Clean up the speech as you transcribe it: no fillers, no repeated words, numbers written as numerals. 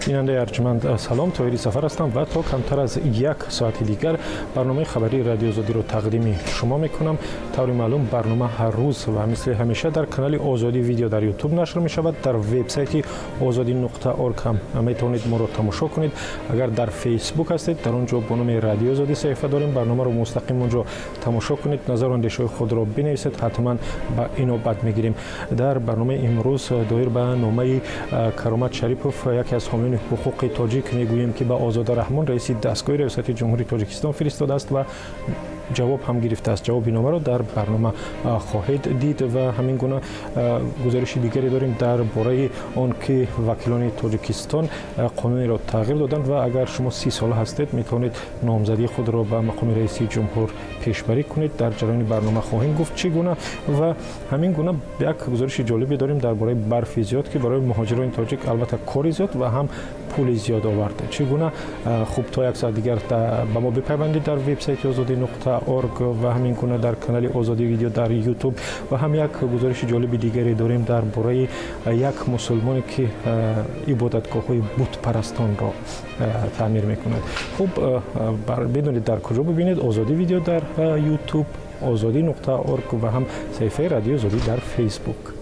Бинандаи арҷманд, салом. Тоҳири Сафар ҳастам ва то камтар аз як соати дигар барномаи хабарии Радиои Озодиро тақдими шумо мекунам. Таври маълум, барнома ҳар рӯз ва мисли ҳамеша дар канали Озодӣ Видео дар Ютуб нашр мешавад. Дар вебсайти озодӣ.org ҳам метавонед моро тамошо кунед. Агар дар Фейсбук ҳастед, дар он ҷо бо номи Радиои Озодӣ саҳифа дорем. Барномаро мустақим он ҷо тамошо кунед, назару андешаҳои худро бинависед, ҳатман ба инобат мегирем. Дар барномаи имрӯз доир ба номаи Каромат Шарипов, яке аз ҳомиёни ҳуқуқи тоҷик, мегӯем, ки ба Озода Раҳмон, раиси дастгоҳи Риёсати Ҷумҳурии Тоҷикистон, фиристодааст ва ҷавоб ҳам гирифтааст. Ҷавоби номаро дар барнома хоҳед дид. Ва ҳамин гуна гузориши дигаре дорем дар бораи он ки вакилони Тоҷикистон қонунеро тағйир доданд ва агар шумо 30 сола ҳастед, метавонед номзадии худро ба мақоми раиси ҷумҳур пешбарӣ кунед. Дар ҷараёни барнома хоҳем гуфт, чӣ гуна. Ва ҳамин гуна як гузориши ҷолибе дорем дар бораи барфи зиёд, ки барои муҳоҷирони тоҷик албатта кори зиёд ва ҳам пули зиёд овард. Чӣ гуна? Хуб, то як соат дигар ба мо бипайвандед дар вебсайти озодӣ.org ва ҳамин гуна дар канали Озодӣ Видео дар Ютуб. Ва ҳам як гузориши ҷолиби дигаре дорем дар бораи як мусулмоне, ки ибодатгоҳҳои бутпарастонро таъмир мекунад. Хуб, бидонед, дар куҷо бибинед: Озодӣ Видео дар Ютуб, озодӣ.org ва ҳам саҳифаи Радиои Озодӣ дар Фейсбук.